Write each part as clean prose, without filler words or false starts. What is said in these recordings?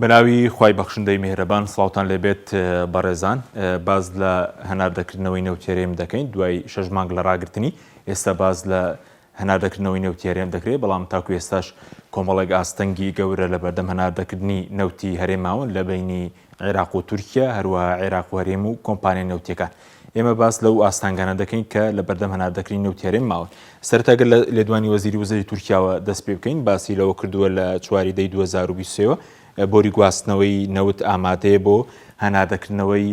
بەناوی خوای بەخشندەی میهرەبان سڵاوتان لێبێت بەڕێزان باس لە هەناردەکردنەوەی نەوتی هەرێم دەکەین دوای شەش مانگ لە ڕاگرتنی ئێستا باس لە هەناردەکردنەوەی نەوتی هەرێم دەکرێت بەڵام تاکو ئێستاش کۆمەڵێک ئاستەنگی گەورە لە بەردەم هەناردەکردنی نەوتی هەرێم ماون لە بەینی عێراق و تورکیا هەروەها عێراق و هەرێم و کۆمپانیا نەوتیەکان ئێمە باس لەو ئاستانگانە دەکەین کە لە بەردەم هەناردەکردنی نەوتی هەرێم ماون. سەرەتا گەر لە لێدوانی وەزیری وزەی تورکیاوە دەست پێ بکەین، باسی لەوە کردووە لە چواری دەی 2023 وە بۆری گواستنەوەی نەوت ئامادەیە بۆ هەناردەکردنەوەی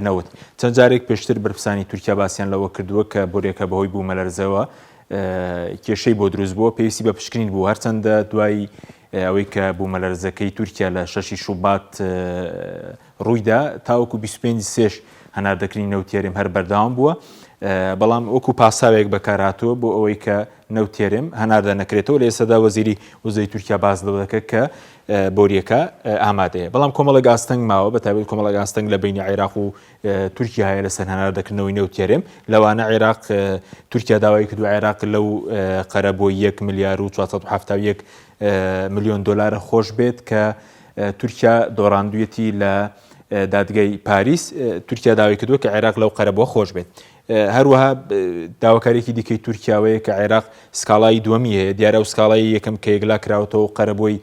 نەوت. چەند جارێک پێشتر بەرپرسانی تورکیا باسیان لەوە کردووە کە بۆریەکە بەهۆی بوومەلەرزەوە کێشەی بۆ دروست بووە، پێویستی بە پشکنین بوو، هەرچەندە دوای ئەوەی کە بوومەلەرزەکەی تورکیا لە شەشی شوبات ڕوویدا، تاوەکو 25 سێش هەناردەکردنی نەوتی هەرێم هەر بەردەوام بووە، بەڵام وەکو پاساوێک بەکارهاتووە بۆ ئەوەی کە نەوتی هەرێم هەناردە نەکرێتەوە. لە ئێستادا وەزیری وزەی تورکیا باس لەوە دەکات کە بۆریەکە ئامادەیە، بەڵام کۆمەڵێک ئاستەنگ ماوە، بە تایبەت کۆمەڵێک ئاستەنگ لە بەینی عێراق و تورکیا هەیە لەسەر هەناردەکردنەوەی نەوتی هەرێم، لەوانە عێراق تورکیا داوای کردووە عێراق لەو قەرەبووی 1 ملیار و 471 ملیۆن دۆلارە خۆش بێت کە تورکیا دۆڕاندویەتی لە دادگای پاریس، تورکیا داوای کردووە کە عێراق لەو قەرەبووە خۆش بێت. هەروەها داواکاریەکی دیکەی تورکیاوەیە کە عێراق سکاڵای دووەمی هەیە، دیارە ئەو سکاڵای یەکەم کە یەکلا کراوەتەوە و قەرەبووی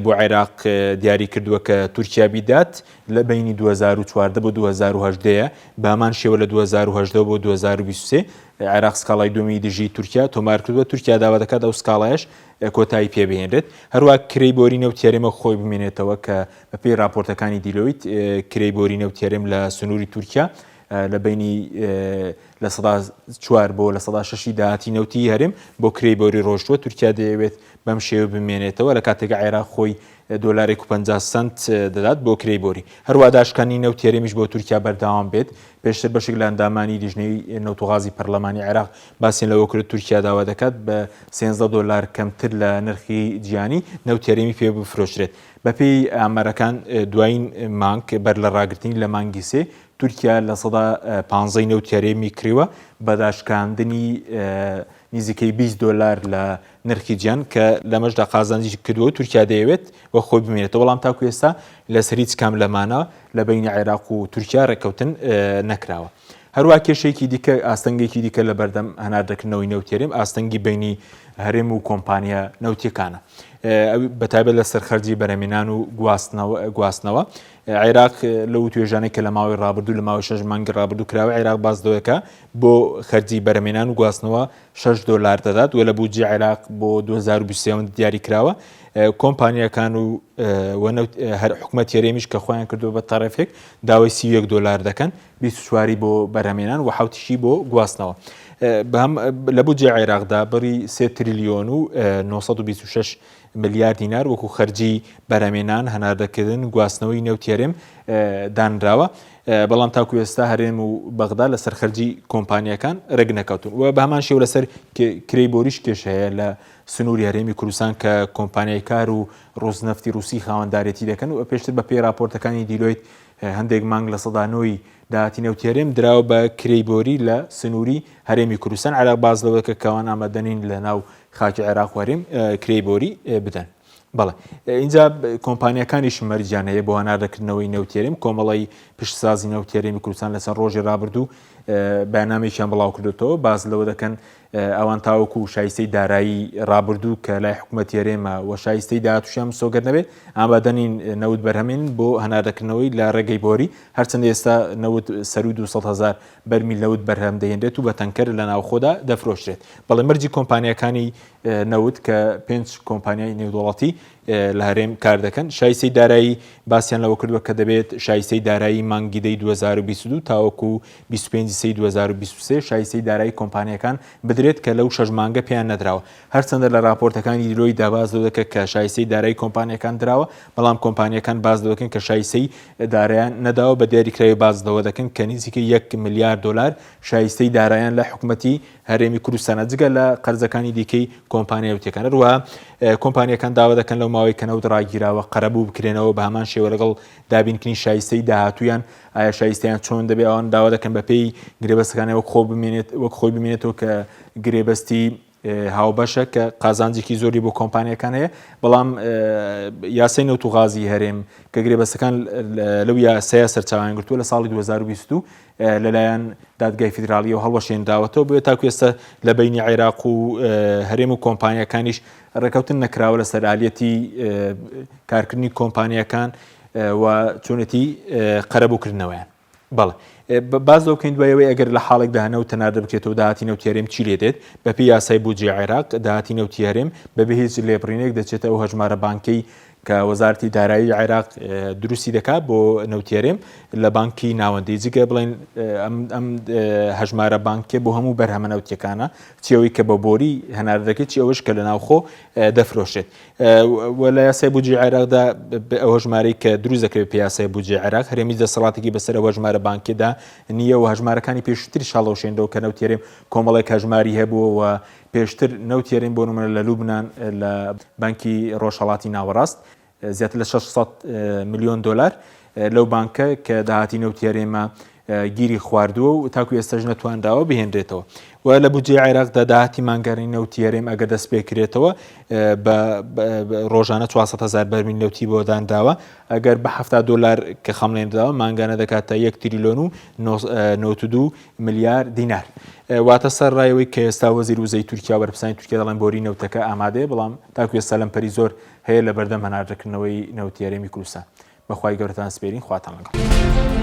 بۆ عێراق دیاری کردووە کە تورکیا بیدات لە بەینی 2014 بۆ 2018 بە هەمان شێوە لە 2018 بۆ 2023 عێراق سکاڵای دووەمی دژی تورکیا تۆمار کردووە، تورکیا داوا دەکات ئەو سکاڵایەش کۆتایی پێ بهێنرێت. هەروەها کرێی بۆری نەوتی هەرێم وەک خۆی بمێنێتەوە کە بەپێی راپۆرتەکانی دیلۆیت کرێی بۆری نەوتی هەرێم لە سنووری تورکیا لە بەینی 4% بۆ 6% داهاتی نەوتی هەرێم بۆ کرێی بۆری ڕۆشتووە. تورکیا دەیەوێت بەم شێوە بمێنێتەوە لە کاتێک عێراق خۆی دۆلارێک و 50 سەنت دەدات بۆ کرێی بۆری. هەروەها داشکانی نەوتی هەرێمیش بۆ تورکیا بەردەوام بێت. پێشتر بەشێک لە ئەندامانی لیژنەی نەوت و غازی پەرلەمانی عێراق باسیان لەوە کرد تورکیا داوا دەکات بە 13 دۆلار کەمتر لە نرخی جیهانی نەوتی هەرێمی پێ بفرۆشرێت. بەپێی ئامارەکان دوایین مانگ بەر لە ڕاگرتنی لە مانگی سێ تورکیا 15% نەوتی هەرێمی کڕیوە بە داشکاندنی نزیکەی 20 دۆلار لە نرخی جیهان کە لەمەشدا قازانجی کردووە و تورکیا دەیەوێت وەک خۆی بمێنێتەوە، بەڵام تاکو ئێستا لەسەر هیچ کام لەمانە لە بەینی عێراق و تورکیا ڕێککەوتن نەکراوە. هەروەها کێشەیەکی دیکە، ئاستەنگێکی دیکە لە بەردەم هەناردەکردنەوەی نەوتی هەرێم، ئاستەنگی بەینی هەرێم و کۆمپانیا نەوتییەکانە، بە تایبەت لەسەر خەرجی بەرهەمهێنان و گواستنەوە. عێراق لەو توێژانەی کە لە ماوەی ڕابردوو لە ماوەی شەش مانگی ڕابردوو کراوە، عێراق باس لەوە دەکات بۆ خەرجی بەرهەمهێنان و گواستنەوە شەش دۆلار دەدات و لە بودجەی عێراق بۆ 2023 دیاری کراوە. کۆمپانیاکان و هەر حکومەتی هەرێمیش کە خۆیان کردووە بە تەڕەفێک داوای 31 دۆلار دەکەن، 24 ی بۆ بەرهەمێنان و حەوتیشی بۆ گواستنەوە. لە بودجەی عێراقدا بڕی 3 تریلیۆن و 926 ملیار دینار وەکو خەرجی بەرهەمێنان، هەناردەکردن، گواستنەوەی نەوتی هەرێم دانراوە. بەڵام تاکو ئێستا هەرێم و بەغدا لەسەر خەرجی کۆمپانیاکان رێک نەکەوتون و بە هەمان شێوە لەسەر کرێی بۆریش کێشە هەیە لە سنووری هەرێمی کوردستان کە کۆمپانیای کار و ڕۆزنەفتی رووسی خاوەندارێتی دەکەن و پێشتر بە پێی راپۆرتەکانی دیلۆیت هەندێک مانگ 9% داهاتی نەوتی هەرێم دراوە بە کرێی بۆری لە سنووری هەرێمی کوردستان. عێراق باس لەوە دەکات کە ئەوان ئامادە نین لە ناو خاکی عێراق و هەرێم کرێی بۆری بدەن. بەڵێ ئینجا کۆمپانیاکانیش مەرجیان هەیە بۆ هەناردەکردنەوەی نەوتی هەرێم. کۆمەڵەی پشتسازی نەوتی هەرێمی کوردستان لەسەر ڕۆژی ڕابردوو بەیاننامەیەکیان بڵاو کردوێتەوە، باس لەوە دەکەن ئەوان تاوەکو شایستەی دارایی ڕابردوو کە لای حکوومەتی هەرێمە و شایستەی داهاتووشیان مسۆگەر نەبێت ئامادە نین نەوت بەرهەمێن بۆ هەناردەکردنەوەی لە ڕێگەی بۆری، هەرچەندە ئێستا نەوت سەروو 200 هەزار بەرمیل نەوت بەرهەم دەهێنرێت و بە تەنکەر لە ناوخۆدا دەفرۆشرێت. بەڵێ مەرجی کۆمپانیاکانی نەوت کە پێنج کۆمپانیای نێودەوڵەتی لە هەرێم کار دەکەن شایستەی دارایی باسیان لەوە کردووە کە دەبێت شایستەی دارایی مانگی دەی 2022 تاوەکو 25 سێی 2023 شایستەی دارایی کۆمپانیاکان بدرێت کە لەو شەش مانگە پێیان نەدراوە. هەرچەندە لە راپۆرتەکانی دیلۆیتدا باس لەوە دەکرێت کە شایستەی دارایی کۆمپانیاکان دراوە، بەڵام کۆمپانیاکان باس لەوە دەکەن کە شایستەی دارایان نەداوە، بە دیاریکراوی باس لەوە دەکەن کە نزیکەی یەک ملیار دۆلار شایستەی دارایان لە حکومەتی هەرێمی کوردستانە جگە لە قەرزەکانی دیکەی کۆمپانیا نەوتیەکان. هەروەها کۆمپانیاکان داوا دەکەن لەو ماوەی کە نەوت ڕاگیراوە قەرەبوو بکرێنەوە بە هەمان شێوە لەگەڵ دابینکردنی شایستەی داهاتوویان. ئایا شایستەیان چۆن دەبێت؟ ئەوان داوا دەکەن بەپێی گرێبەستەکانی وەک خۆ بمێنێت وەک خۆی بمێنێتەوە کە گرێبەستی. هاوبەشە کە قازانجێکی زۆری بۆ کۆمپانیەکان هەیە بەڵام یاسای نەوت و غازی هەرێم کە گرێبەستەکان لەو یاسایە سەرچاویان گرتووە لە ساڵی 2022 لەلایەن دادگای فیدراڵیەوە هەڵوەشێنراوەتەوە بۆیە تاکو ئێستا لە بەینی عێراق و هەرێم و کۆمپانیاکانیش ڕێکەوتن نەکراوە لەسەر ئالیەتی کارکردنی کۆمپانیاکان و چۆنێتی قەرەبووکردنەوەیان. بەڵێ. باس لەوە بکەین دوای ئەوەی ئەگەر لە حاڵێکدا نەوت هەناردە بکرێتەوە داهاتی نەوتی هەرێم چی لێ دێت؟ بەپێی یاسای بودجەی عێراق داهاتی نەوتی هەرێم بەبێ هیچ لێبڕینێک دەچێتە ئەو هەژمارە بانکیەی کە وەزارەتی دارایی عێراق دروستی دەکات بۆ نەوتی هەرێم لە بانکی ناوەندی جگە بڵێن ئەم هەژمارە بانکیە بۆ هەموو بەرهەمە نەوتیەکانە چی ئەوەی کە بە بۆری هەناردە دەکرێت چی ئەوەش کە لە ناوخۆ دەفرۆشێت. و لە یاسای بودجەی عێراقدا ئەو هەژمارەی کە دروست دەکرێت پێ یاسای بودجەی عێراق هەرێمی دەسەڵاتێکی بەسەر ئەو هەژمارە بانکیدا نییە و هەژمارەکانی پێشووتریش هەڵەوشێنرەوە کە نەوتی هەرێم کۆمەڵێک هەژماری هەبووە و پێشتر نەوتی هەرێم بۆ نمونە لە لوبنان لە بانکی ڕۆژهەڵاتی ناوەڕاست زیاتر لە 600 ملیۆن دۆلار لەو بانکە کە داهاتی نەوتی هەرێمە گیری خواردووە و تاکو ئێستاش نەتوانراوە بهێنرێتەوە و لە بودجەی عێراقدا داهاتی مانگانەی نەوتی هەرێم ئەگەر دەست پێکرێتەوە بە ڕۆژانە 400 هزار بەرمیل نەوتی بۆ دانراوە ئەگەر بە 70 دلار کە خەمڵێنراوە مانگانە دەکاتە 1 تریلیۆن و 92 ملیار دینار واتە سەر ڕایەوەی کە ئێستا وەزیر وزەی تورکیا بەرپرسانی تورکیا دەڵێن بۆری نەوتەکە ئامادەیە بەڵام تاکو ئێستا لەمپەری زۆر هەیە لە بەردەم هەناردەکردنەوەی نەوتی هەرێمی کوردستان. بەخوای گەورەتان سپێرین خواتان لەگەڵ.